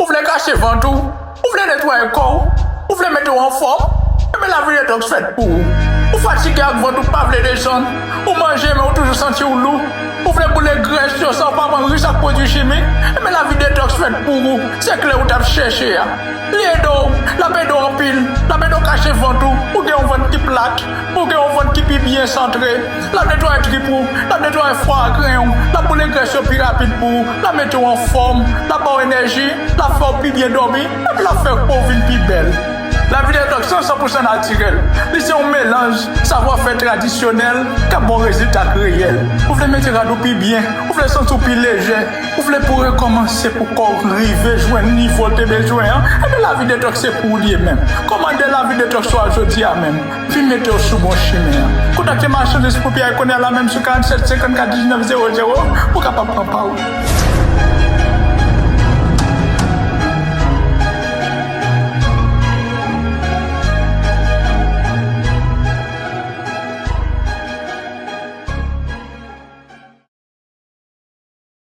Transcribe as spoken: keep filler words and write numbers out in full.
Ou vle kache vant ou? Ou vle netwaye kò w? Ou vle mete w anfòm? Enben, lavi detoks fèt pou ou. Ou fatige ak vant ou pa vle desann. Ou manje, men ou toujou santi w lou. Ou vle boule grès yo san w pa pran ris ak pwodui chimik? Enben, lavi detoks fèt pou ou. Se kle ou t ap chèche a. Li ede w, l ap ede w anpil, l ap ede w kache vant ou, ou gen yon vant ki plat, ou gen yon vant ki pi byen santre, l ap netwaye trip ou, l ap netwaye fwa a, grenn ou, l ap boule grès yo pi rapid pou ou, l ap mete w anfòm, l ap ba w enèji, l ap fè w pi byen dòmi, epi l ap fè po w vin pi bèl. Lavi detoks lan san pou san natirèl. Li se yon melanj savwafè tradisyonèl k ap ba w rezilta k reyèl. Ou vle mete rad ou pi byen, ou vle santi w pi lejè, ou vle pou w rekòmanse pou kò w rive jwenn nivo l te bezwen an, enben lavi detoks se pou ou li ye menm. Kòmande lavi detoks ou a jodi a menm. Vin mete w sou bon chimen an. Kontakte Marchandise Poupyay kounye a la menm sou karanntsèt senkannkat diznèf zewo zewo pou w kapab pran pa w.